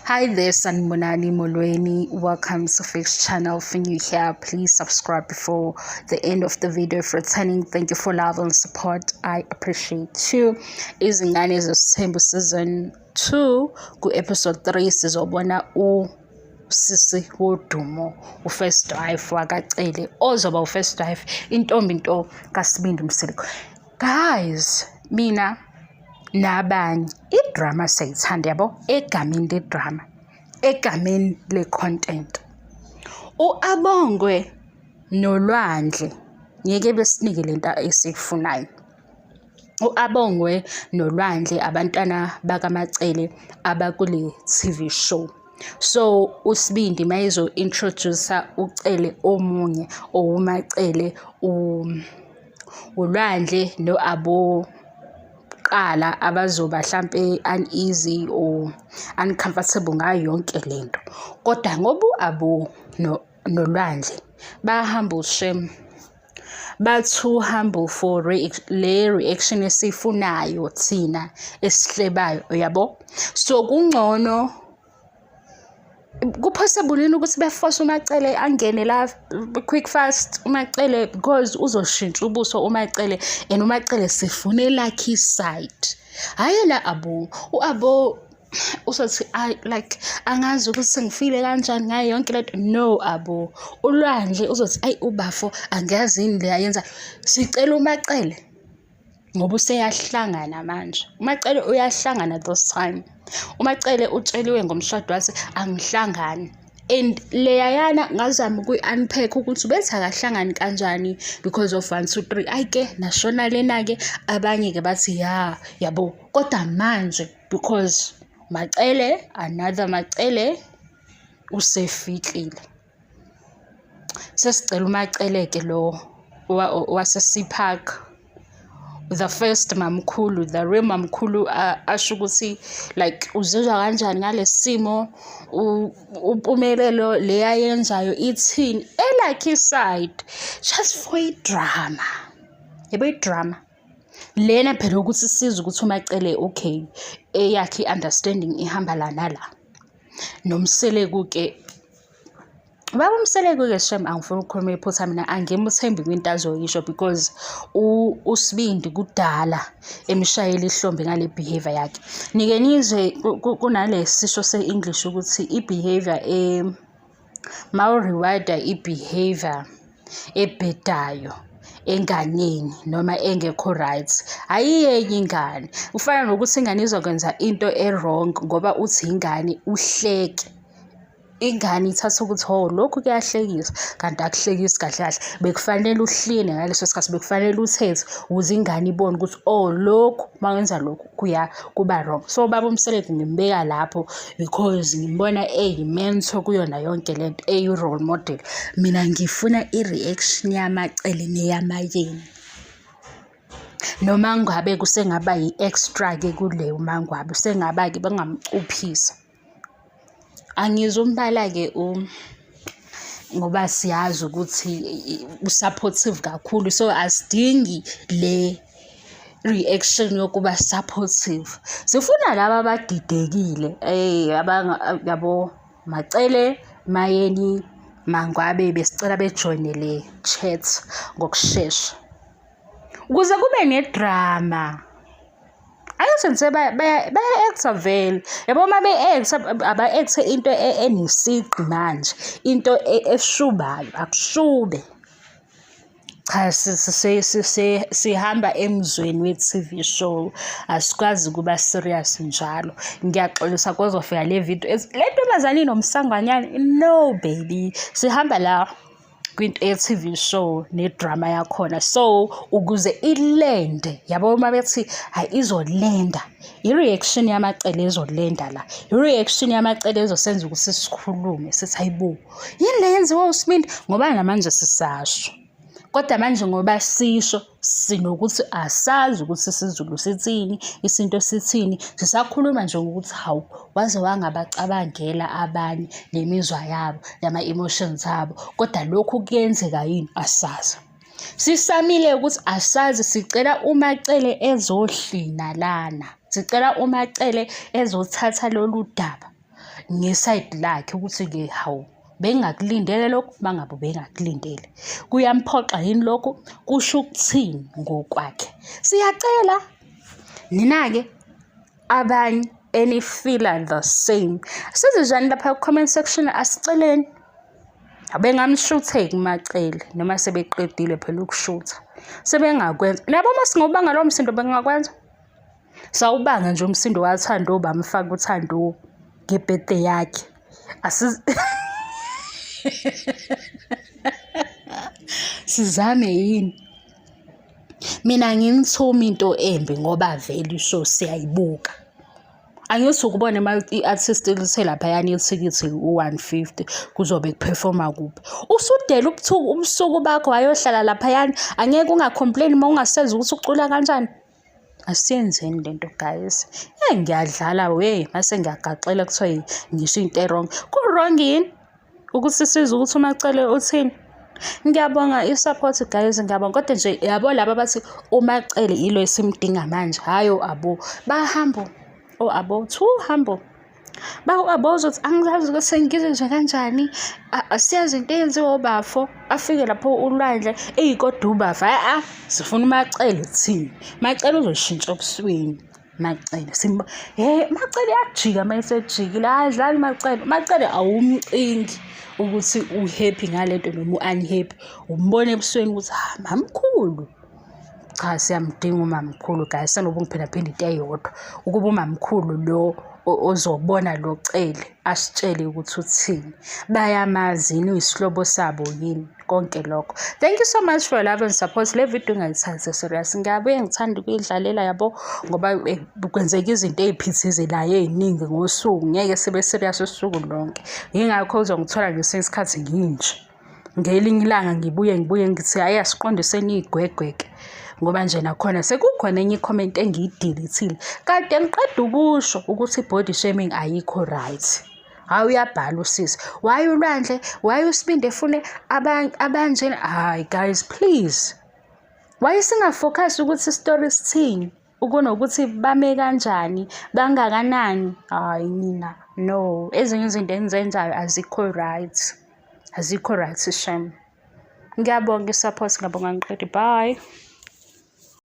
Hi there, Sanibonani Molweni. Welcome to Fix Channel. If you're new here, please subscribe before the end of the video. If returning, thank you for love and support. I appreciate you. Izingane Zesithembu season 2 ku-episode 3 sizobona usisi wodumo, u-first wife wakaCele, ozoba u-first wife, intombi nto kaSibindi Mseleku. Guys, mina nabanye idrama siyayithanda, yabo, egameni ledrama, egameni le-content. U-Abongwe noLwandle ngeke besinike lento esiyifunayo. U-Abongwe noLwandle abantwana bakaMacele abakule TV show. So uSibindi mayezo-introduce-a uCele omunye owuMacele, uLwandle no-Abo qala abazoba hlampe uneasy or uncomfortable ngayo yonke lento. Kodwa ngoba u-Abo noLwandle ba-humble shem, ba-too humble for le reaction esiyifunayo thina esihlebayo, uyabo. So kungcono ku-possible yini ukuthi be-force uMacele angene la quick fast uMacele, because uzoshintsha ubuso uMacele, and uMacele sifuna elakhe side, hhayi la Abo. U-Abo uzothi, "I like, angazi ukuthi sengifile kanjani ngayo yonke lento." No, Abo. ULwandle uzothi, "Ayi, ubafo angiyazi yini le ayenza." Sicela uMacele ngoba useyahlangana manje. UMacele uyahlangana this time. UMacele utsheliwe ngomshado wathi, "Angihlangani." And leyayana ngazama ukuyi-unpack ukuthi ubethi akahlangani kanjani because of one, two, three. Ayi-ke nashona lena-ke, abanye-ke bathi ya, yabo. Kodwa manje because Macele, another Macele usefikile. Sesicela uMacele-ke lo wase-Sea Park, the first mamkhulu, the real mamkhulu, asho ukuthi like uzizwa kanjani ngalesi simo, uMpumelelo le ayenzayo ithini, elakhe i-side, just for i-drama, yabo, i-drama lena phela ukuthi sizwe ukuthi uMacele, okay, eyakhe i-understanding ihamba la nala. NoMseleku-ke, Baba uMseleku-ke shem, angifuni ukukhuluma iphutha mina, angimuthembi kwinto azoyisho because uSibindi kudala emshayela ihlombe ngale behavior yakhe. Nike nizwe kunale sisho se-English ukuthi i-behavior mawu-reward-a i-behavior ebhedayo enganeni noma engekho right, ayiyenye ingane. Kufana nokuthi ingane izokwenza into e-wrong, ngoba uthi ingane uhleke. Ingane ithatha ukuthi, "Ho, lokhu kuyahlekisa," kanti akuhlekisi kahle kahle. Bekufanele uhline ngaleso sikhathi, bekufanele uthethe ukuze ingane ibone ukuthi, oh, lokhu uma wenza lokhu kuya kuba wrong. So ubaba uMseleku ngimbeka lapho because ngimbona eyi-mentor kuyona yonke lento, eyi-role model. Mina ngifuna i-reaction yaMacele neyaMayeni. Noma ngabe kusengaba i-extra-ke kule uMangwabe, usengaba-ke bengamcuphisa. Angizumbala-ke ngoba siyazi ukuthi u-supportive kakhulu, so asidingi le reaction yokuba supportive. Sifuna laba abadidekile, yabo Macele, Mayeni, Mangwabe, besicela bejoyine le chat ngokushesha ukuze kube nedrama. Angithi nje baya-act-a vele, yabo, uma be-act-a aba-act-e into enesigqi manje, into eshubayo, akushube. Cha, sihamba emzweni we-T_V show, asikwazi ukuba serious njalo. Ngiyaxolisa kozofika le video ethi le ntombazane inomsangwanyana. No baby, sihamba la kwinto ye-T_V show ne-drama yakhona. So ukuze ilende, yabo, uma bethi hhayi izolenda, i-reaction yaMacele ezolenda la, i-reaction yaMacele ezosenza ukuthi sikhulume sithi, "Hayi bo, yini le yenziwa uSibindi?" Ngoba namanje sisasho. Kodwa manje ngoba sisho sinokuthi asazi ukuthi isiZulu sithini, isintu sithini, sisakhuluma nje ngokuthi hawu, waze wangabacabangela abanye nemizwa yabo, nama-emotions abo, kodwa lokhu kuyenzeka yini, asazi. Sisamile ukuthi asazi, sicela uMacele ezohlina lana, sicela uMacele ezothatha lolu daba. ngesayidi lakhe ukuthi-ke hawu bengingakulindele lokhu mangabe bengakulindele. Kuyamphoxa yini lokhu? Kusho ukuthini ngokwakhe? Siyacela nina-ke abanye enifila the same. Sizizwani lapha ku-comment section asiceleni. Abengamshutheki uMaCele noma sebeqedile phela ukushutha. Sebengakwenza. Nabo uma singobanga lowo msindo bengakwenza. Sawubanga nje umsindo waThando bamfaka uThando nge-birthday yakhe. Asiz Sizame yini? Mina ngimthumi into embi ngoba vele ishow siyayibuka. Angithi ukubona uma i-artist lithe laphayana ithikithi u-150 kuzobe kuphefoma kuphi. Usudela ubuthuku ubusuku bakho wayohlala laphayana angeke unga-complain uma ungasezwa ukuthi ucula kanjani. Asiyenzeni le nto guys. Eyi ngiyadlala we mase ngiyagaxela kuthiwa ngisho into e-wrong. Ku-wrong yini? Ukuthi sizwe ukuthi uMaCele uthini. Ngiyabonga i-support guys, ngiyabonga. Kodwa nje yabo laba abathi uMaCele yilo esimdinga manje, hhayi o-Abo. Bahambo, o-Abo, too humble. Bawu-Abo uzothi angizazi ukuthi ngizizwe kanjani, asiyazi into eyenziwa obafo. Afike lapho ulwandle, eyi kodwa ubafo, a-a sifuna uMaCele thina. Macele uzoshintsha ebusweni. Macele simba hey Macele yajika uma esejikile adlali Macele Macele awumcingi ukuthi uhappy ngalento noma u-unhappy umbona ebusweni ukuthi ha mamkhulu cha siyamdinga umamkhulu guys sanoba ngiphindaphinda into eyodwa ukuba umamkhulu lo ozobona lo Cele asitshele ukuthi uthini bayamazi yini uyisihlobo sabo yini konke lokho. Thank you so much for your love and support. Le video ngayithathi serious. Ngiyabuye ngithanda ukuyidlalela yabo ngoba eh, kwenzeka izinto ey'phithizelayo ey'ningi ngosuku. Ngeke sibe serious usuku lonke. Yingakho uzongithola ngesinye isikhathi nginje. Ngelinye ilanga ngibuye ngibuye ngithi hhayi asiqondiseni iy'gwegwe-ke ngoba nje nakhona sekukhona enye i-comment engiyidilithile kade ngiqeda ukusho ukuthi i-body shaming ayikho right. Hayi uyabhala usisi. Why uLwandle? Why uSibindi efune abanjena? Hayi guys please. Why singafocus ukuthi isitori sithini? Kunokuthi bame kanjani, bangakanani? Hayi nina, no. Ezinye izinto enizenzayo azikho right. Azikho right shem. Ngiyabonga i-support, ngiyabonga ngiqedi. Bye.